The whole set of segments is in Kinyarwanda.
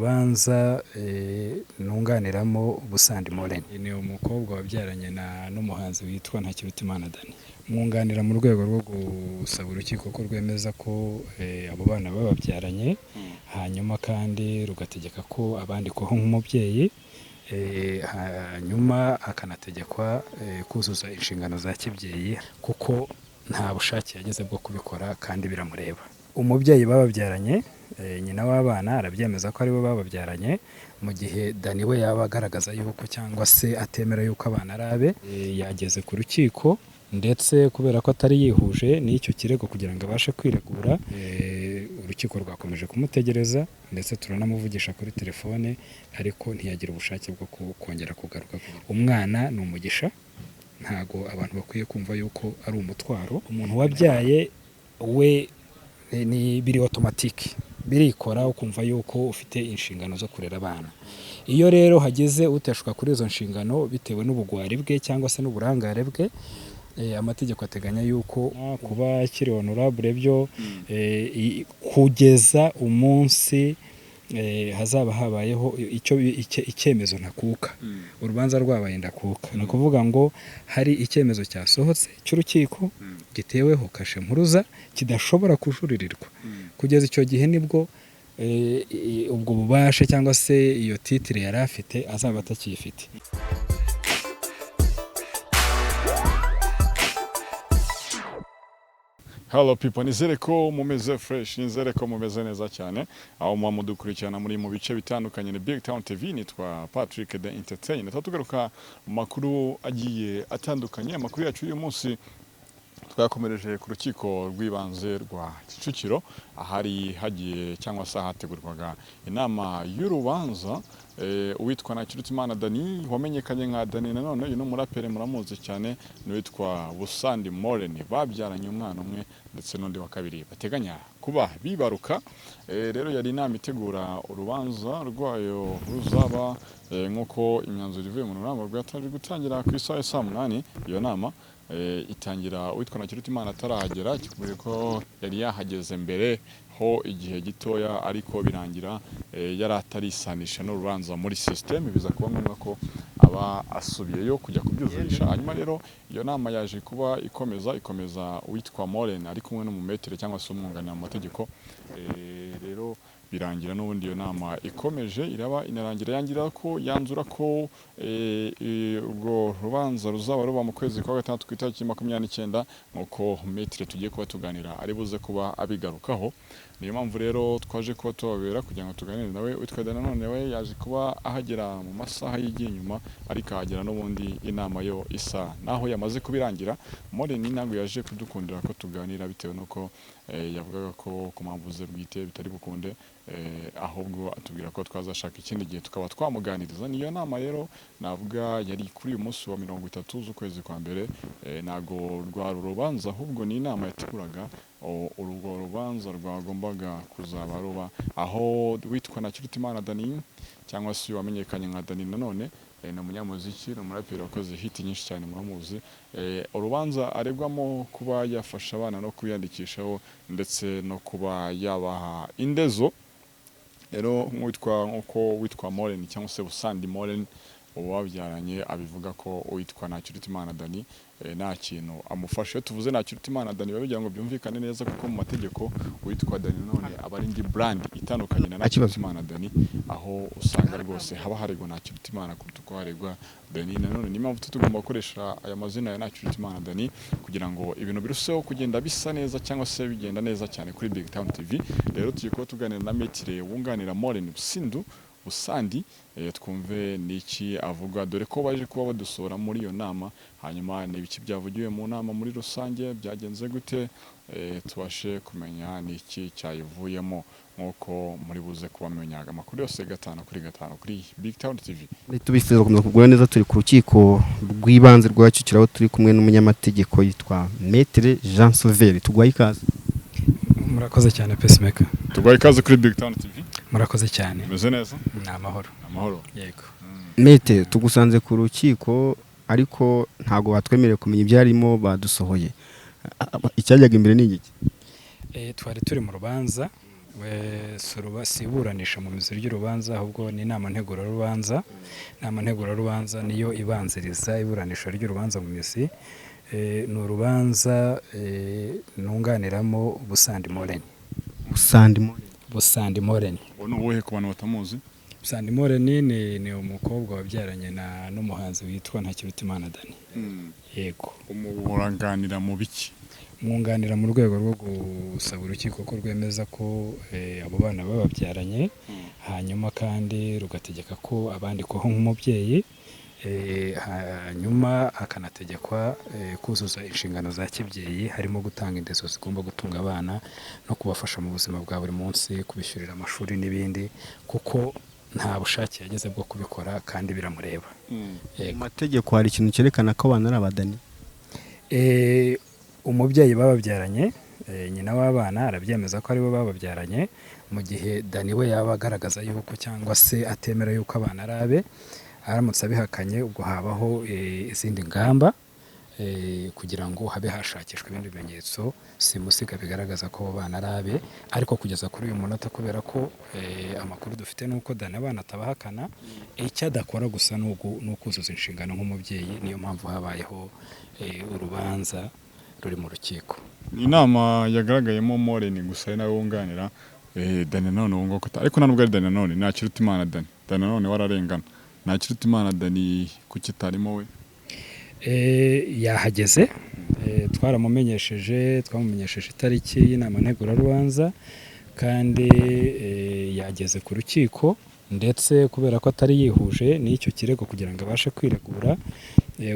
Rubanza nunganiramo Busandi Moren, ni umukobwa wabyaranye n'umuhanzi witwa Ntakirutimana Dany. Mwunganira mu rwego rwo gusaba urukiko ko rwemeza ko abo bana bababyaranye, hanyuma kandi rugategeka ko abandikwaho nk'umubyeyi, hanyuma akanategekwa kuzuza inshingano za kibyeyi kuko nta bushake yagize bwo kubikora kandi biramureba. Umubyeyi bababyaranye, nyina w'abana, arabyemeza ko aribo bababyaranye, mu gihe Dany we yaba agaragaza yuko cyangwa se atemera yuko abana ari abe. Yageze ku rukiko, ndetse kubera ko atari yihuje n'icyo kirego kugira ngo abashe kwiregura, urukiko rwakomeje kumutegereza, ndetse turanamuvugisha kuri telefone, ariko ntiyagira ubushake bwo kongera kugaruka. Umwana ni umugisha, ntago abantu bakwiye kumva yuko ari umutwaro. Umuntu wabyaye we ni biri automatique, birikora, ukumva yuko ufite inshingano zo kurera abana. Iyo rero hagize uteshuka kuri izo nshingano bitewe n'ubugwari bwe cyangwa se n'uburangare bwe, amategeko ateganya yuko kuba akiri honorable byo kugeza umunsi hazaba habayeho icyo icyemezo ntakuka, urubanza rwabaye ndakuka. Ni ukuvuga ngo hari icyemezo cyasohotse cy'urukiko giteweho kashe mpuruza kidashobora kujuririrwa. Kugeza icyo gihe nibwo ubwo bubasha cyangwa se iyo titre yari afite azaba atakiyifite. Hello people, nizere ko mumeze fresh, nizere ko mumeze neza cyane aho muba mudukurikirana muri mu bice bitandukanye. Ni Big Town TV, nitwa Patrick the Entertainer. Tuba tugaruka mu makuru agiye atandukanye. Amakuru yacu y'uyu munsi twakomereje ku rukiko rw'ibanze rwa Kicukiro, ahari hagiye cyangwa se ahategurwaga inama y'urubanza uwitwa Ntakirutimana Dany wamenyekanye nka Dany Nanone, uyu ni umuraperi muramuzi cyane, n'uwitwa Busandi Moren babyaranye umwana umwe ndetse n'undi wa kabiri bateganya kuba bibaruka. Rero yari inama itegura urubanza rwayo ruzaba nk'uko imyanzuro ivuye mu nama rwatangiye gutangira ku isaha ya saa 8. Iyo nama itangira uwitwa Ntakirutimana atarahagera, kikubwiye ko yari yahageze mbere ho igihe gitoya, ariko birangira yari atarisanisha n'urubanza muri system, biza kuba ngombwa ko aba asubiyeyo kujya kubyuzurisha. Hanyuma rero iyo nama yaje kuba ikomeza uwitwa Moren ari kumwe n'umumetere cyangwa se umwunganira mu mategeko. Rero birangira n'ubundi iyo nama ikomeje iraba, inarangira yangira ko yanzura ko urwo rubanza ruzaba ruba mu kwezi kwa gatandatu ku itariki 29, nk'uko maître tugiye kuba tuganira ari buze kuba abigarukaho. Niyo mpamvu rero twaje kuba tubabera kugira ngo tuganire nawe. Witwa Dany Nanone we yaje kuba ahagera mu masaha yigiye inyuma, ariko ahagera n'ubundi inama yo isa naho yamaze kubirangira. Moren ntabwo yaje kudukundira ko tuganira bitewe n'uko yavugaga ko ku mpamvu ze bwite bitari bukunde, ahubwo atubwira ko twazashaka ikindi gihe tukaba twamuganiriza. Niyo nama rero navuga yari kuri uyu munsi wa 30 z'ukwezi kwa mbere. Ntago rwari urubanza, ahubwo ni inama yateguraga urwo rubanza rwagombaga kuzaba ruba, aho witwa Ntakirutimana Dany cyangwa se wamenyekanye nka Dany Nanone, ni umunyamuziki, ni umuraperi wakoze hit nyinshi cyane, muramuzi. Urubanza aregwamo kuba yafasha abana no kwiyandikishaho ndetse no kuba yabaha indezo. Rero nk'uko witwa Moren cyangwa se Busandi Moren uwabyaranye abivuga ko uwitwa Ntakirutimana Dany nta kintu amufasha. Iyo tuvuze Ntakirutimana Dany biba bigira ngo byumvikane neza, kuko mu mategeko uwitwa Dany Nanone aba ari indi brand itandukanye na Ntakirutimana Dany, aho usanga rwose haba haregwa Ntakirutimana kuruta uko haregwa Dany Nanone. Niyo mpamvu tugomba gukoresha aya mazina ya Ntakirutimana Dany kugira ngo ibintu birusheho kugenda bisa neza cyangwa se bigenda neza cyane kuri Big Town TV. Rero tugiye kuba tuganira na maître wunganira Moren Busindu Busandi, twumve niki avuga, dore ko baje kuba badusura muri iyo nama. Hanyuma ni ibiki byavugiwe mu nama muri rusange, byagenze gute, tubashe kumenya niki cyayivuyemo, nk'uko muri buze kubamenya amakuru yose gatanu kuri gatanu kuri Big Town TV. Tubifuza gukomeza kugura neza. Turi ku rukiko rw'ibanze rwa Kicukiro, aho turi kumwe n'umunyamategeko yitwa Maître Jean Sauveur. Tuguhaye ikaze. Murakoze cyane, Peacemaker. Tuguhaye ikaze kuri Big Town TV. Murakoze cyane. Umeze neza? Ni amahoro. Amahoro. Yego. Maître, tugusanze ku rukiko, ariko ntabwo batwemereye kumenya ibyarimo, badusohoye. Icyajyaga imbere ni igiki? Twari turi mu rubanza. Si iburanisha mu mizi ry'urubanza, ahubwo ni inama ntegurarubanza. Inama ntegurarubanza niyo ibanziriza iburanisha ry'urubanza mu mizi. Ni urubanza nunganiramo Busandi Moreni. Busandi Moreni? Busandi Moreni. Uwo ni uwuhe ku bantu batamuzi? Busandi Moreni ni umukobwa wabyaranye n'umuhanzi witwa Ntakirutimana Dani. Yego. Umuranganira mu biki? Mwunganira mu rwego rwo gusaba urukiko ko rwemeza ko abo bana bababyaranye, hanyuma kandi rugategeka ko abandikwaho nk'umubyeyi, hanyuma akanategekwa kuzuza inshingano za kibyeyi, harimo gutanga indezo zigomba gutunga abana no kubafasha mu buzima bwa buri munsi, kubishyurira amashuri n'ibindi, kuko nta bushake yagize bwo kubikora kandi biramureba. Mu Yego. mategeko hari ikintu cyerekana ko abana ari abadani? Umubyeyi bababyaranye, nyina w'abana, arabyemeza ko aribo bababyaranye. Mu gihe Dani we yaba agaragaza yuko cyangwa se atemera yuko abana ari abe, aramutse abihakanye, ubwo habaho izindi ngamba kugira ngo habe hashakishwa ibindi bimenyetso simusiga bigaragaza ko abo bana ari abe. Ariko kugeza kuri uyu munota, kubera ko amakuru dufite ni uko Dani abana atabahakana, icyo adakora gusa ni ukuzuza inshingano nk'umubyeyi. Niyo mpamvu habayeho urubanza ruri mu rukiko. Ni inama yagaragayemo Moreni gusa, ari nawe wunganira Dani nanone wunga ko ariko nta nubwo ari Dani nanone, Ntakirutimana Dani. Dani nanone wararengana. Ntakirutimana Dani kuki itarimo we? Yahageze. Twaramumenyesheje, twamumenyesheje itariki y'inama ntegurarubanza, kandi yageze ku rukiko. Ndetse kubera ko atari yihuje n'icyo kirego kugira ngo abashe kwiregura,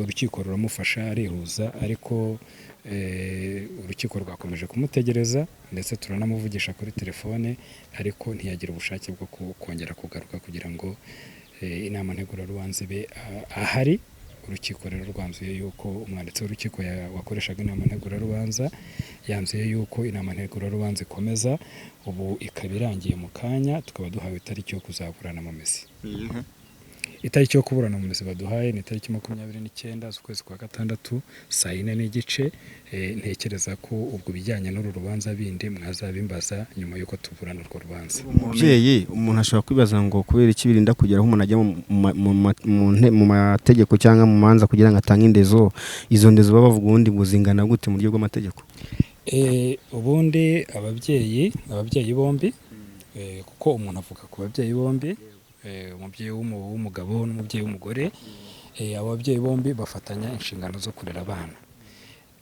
urukiko ruramufasha arihuza. Ariko urukiko rwakomeje kumutegereza, ndetse turanamuvugisha kuri telefone, ariko ntiyagira ubushake bwo kongera kugaruka kugira ngo inama ntegurarubanza ibe ahari. Urukiko rero rwanzuye yuko umwanditsi w'urukiko wakoreshaga inama ntegurarubanza yanzuye yuko inama ntegurarubanza ikomeza, ubu ikaba irangiye mu kanya, tukaba duhawe itariki yo kuzaburana mu mizi. Iyihe? Itariki yo kuburana mu mizi baduhaye ni itariki 29 z'ukwezi kwa gatandatu, saa 4:30. Ntekereza ko ubwo ibijyanye n'uru rubanza bindi mwazabimbaza nyuma y'uko tuburana urwo rubanza. Umubyeyi, umuntu ashobora kwibaza ngo kubera iki birinda kugera aho umuntu ajya mu mategeko cyangwa mu manza kugira ngo atange indezo? Izo ndezo baba bavuga ubundi ngo zingana gute mu buryo bw'amategeko? Ubundi ababyeyi bombi, kuko umuntu avuga ku babyeyi bombi, umubyeyi w'umugabo n'umubyeyi w'umugore, abo babyeyi bombi bafatanya inshingano zo kurera abana.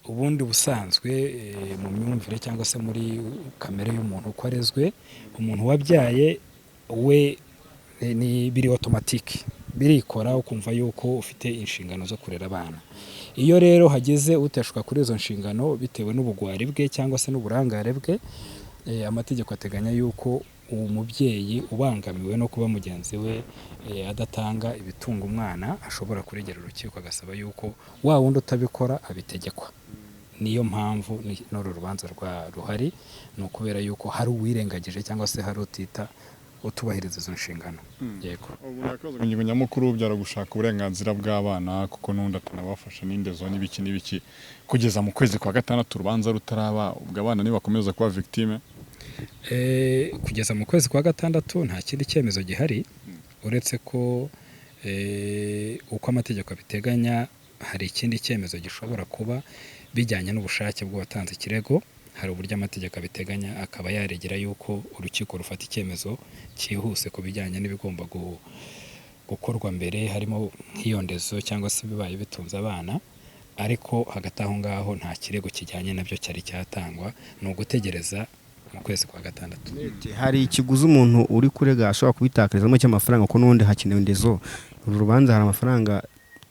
Ubundi busanzwe, mu myumvire cyangwa se muri kamere y'umuntu uko arezwe, umuntu wabyaye we ni biri automatique, birikora, ukumva yuko ufite inshingano zo kurera abana. Iyo rero hagize uteshuka kuri izo nshingano bitewe n'ubugwari bwe cyangwa se n'uburangare bwe, amategeko ateganya yuko uwo mubyeyi ubangamiwe no kuba mugenzi we adatanga ibitunga umwana ashobora kuregera urukiko, agasaba yuko wa wundi utabikora abitegekwa. Niyo mpamvu n'uru rubanza rwa ruhari, ni ukubera yuko hari uwirengagije cyangwa se hari utita utubahiriza izo nshingano. Yego. Ubu nakabazo, ingingo nyamukuru byara gushaka uburenganzira bw'abana, kuko n'undi atanabafasha n'indezo n'ibiki n'ibiki, kugeza mu kwezi kwa gatandatu urubanza rutaraba, ubwo abana nibakomeza kuba victime? Kugeza mu kwezi kwa gatandatu nta kindi cyemezo gihari, uretse ko uko amategeko abiteganya hari ikindi cyemezo gishobora kuba bijyanye n'ubushake bw'uwatanze ikirego. Hari uburyo amategeko abiteganya, akaba yaregera yuko urukiko rufata icyemezo cyihuse ku bijyanye n'ibigomba gukorwa mbere, harimo nk'iyo ndezo cyangwa se ibibaye bitunze abana. Ariko hagati aho ngaho nta kirego kijyanye nabyo cyari cyatangwa, ni ugutegereza mu kwezi kwa gatandatu. Hari ikiguzi umuntu uri kurega ashobora kubitakarizamo cy'amafaranga, ko n'ubundi hakenewe indezo? Uru rubanza hari amafaranga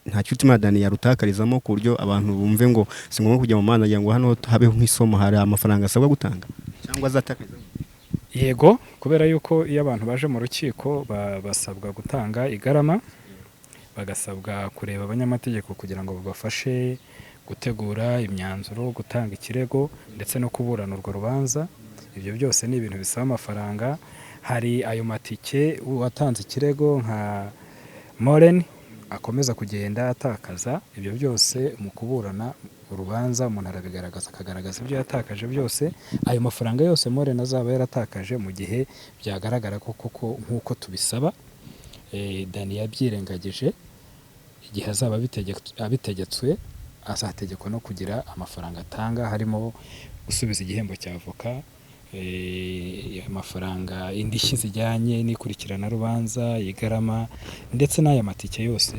Ntakirutimana Dani yarutakarizamo, ku buryo abantu bumve ngo si ngombwa kujya mu manza, kugira ngo hano habeho nk'isomo? Hari amafaranga asabwa gutanga cyangwa azatakarizamo? Yego, kubera yuko iyo abantu baje mu rukiko basabwa gutanga igarama, bagasabwa kureba abanyamategeko kugira ngo babafashe gutegura imyanzuro, gutanga ikirego ndetse no kuburana urwo rubanza. Ibyo byose ni ibintu bisaba amafaranga. Hari ayo matike uwatanze ikirego nka Moren akomeza kugenda atakaza. Ibyo byose mu kuburana. Urubanza umuntu arabigaragaza, akagaragaza ibyo yatakaje byose, ayo mafaranga yose Morena azaba yaratakaje mu gihe byagaragara ko koko nk'uko tubisaba, Dani yabyirengagije. Igihe azaba abitegetswe, azategekwa no kugira amafaranga atanga, harimo gusubiza igihembo cya avoka, amafaranga, indishyi zijyanye n'ikurikiranarubanza, igarama, ndetse n'aya matike yose,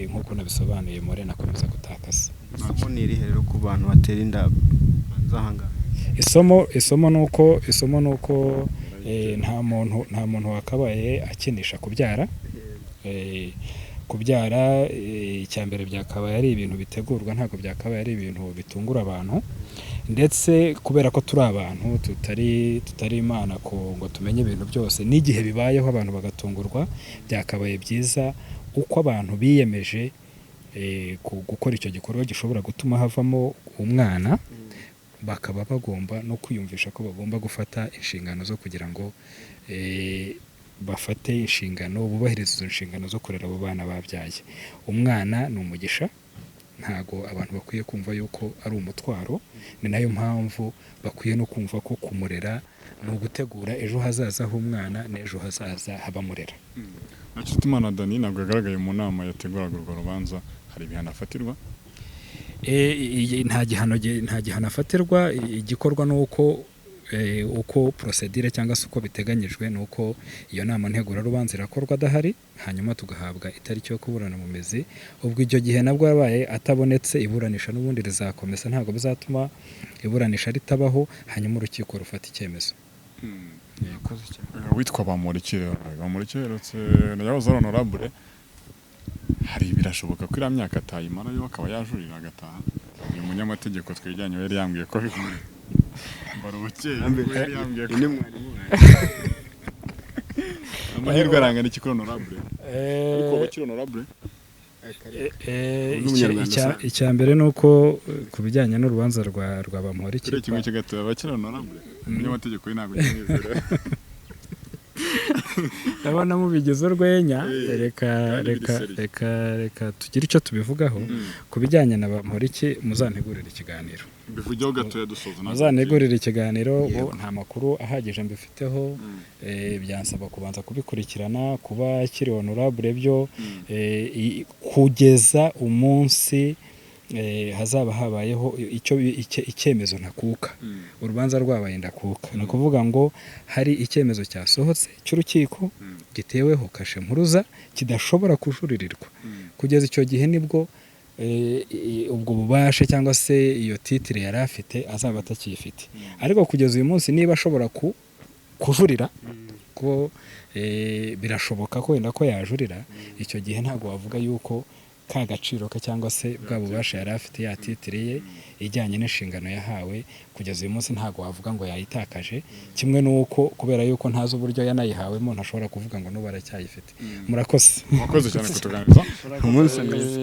nk'uko nabisobanuye, Morena akomeza gutakaza. Isomo ni irihe rero ku bantu batera inda z'ahangaha? Isomo ni uko nta muntu wakabaye akinisha kubyara. Kubyara, icya mbere byakabaye ari ibintu bitegurwa, ntabwo byakabaye ari ibintu bitungura abantu. Ndetse kubera ko turi abantu, tutari Imana ko ngo tumenye ibintu byose, n'igihe bibayeho abantu bagatungurwa, byakabaye byiza uko abantu biyemeje gukora icyo gikorwa gishobora gutuma havamo umwana, bakaba bagomba no kwiyumvisha ko bagomba gufata inshingano zo kugira ngo bafate inshingano, bubahirize izo nshingano zo kurera abo bana babyaye. Umwana ni umugisha, ntago abantu bakwiye kumva yuko ari umutwaro. Ni nayo mpamvu bakwiye no kumva ko kumurera ni ugutegura ejo hazaza h'umwana n'ejo hazaza h'abamurera. Ntakirutimana Dani ntabwo yagaragaye mu nama yateguraga urwo rubanza. Hari ibihano afatirwa? Nta gihano afatirwa. Igikorwa ni uko uko procédure cyangwa se uko biteganyijwe, ni uko iyo nama ntegurarubanza irakorwa adahari, hanyuma tugahabwa itariki yo kuburana mu mizi. Ubwo icyo gihe nabwo yabaye atabonetse, iburanisha n'ubundi rizakomeza, ntabwo bizatuma iburanisha ritabaho, hanyuma urukiko rufata icyemezo. Murakoze cyane. Witwa Bamporiki rero, Bamporiki aherutse, yahoze ari honorable. Hari birashoboka ko iriya myaka atayimarayo akaba yajurira agataha? Uyu munyamategeko twegeranye we yari yambwiye ko bigoye. Mbarubukeye yari yambwiye ko Ni mwarimu. Amahirwe arangana iki kuri honorable? Ariko bakiri honorable? Undi munyarwanda usanzwe. Icya mbere ni uko ku bijyanye n'urubanza rwa Bamporiki Kuri kimwe cy'gato abakiri honorable, umunyamategeko we ntabwo kimwizera. Ndabona mubigize urwenya. Reka Kandi reka biri sérieux. Reka tugire icyo tubivugaho. Ku bijyanye na Bamporiki, muzantegurire ikiganiro. Bivugeho gatoya dusoza, ntabwo. Muzantegurire ikiganiro. Ubu nta makuru ahagije mbifiteho, byansaba kubanza kubikurikirana. Kuba akiri honorable byo, kugeza umunsi hazaba habayeho icyo icyemezo ntakuka, urubanza rwabaye ndakuka, ni ukuvuga ngo hari icyemezo cyasohotse cy'urukiko giteweho kashe mpuruza kidashobora kujuririrwa, kugeza icyo gihe nibwo ubwo bubasha cyangwa se iyo titre yari afite azaba atakiyifite. Ariko kugeza uyu munsi, niba ashobora kujurira, ko birashoboka ko wenda ko yajurira, icyo gihe ntabwo wavuga yuko ka gaciro ke cyangwa se bwa bubasha yari afite, ya titre ye ijyanye n'inshingano yahawe, kugeza uyu munsi ntabwo wavuga ngo yayitakaje. Kimwe n'uko kubera yuko ntazi uburyo yanayihawemo, ntashobora kuvuga ngo n'ubu aracyayifite. Murakoze. Murakoze cyane kutuganiriza. Umunsi mwiza.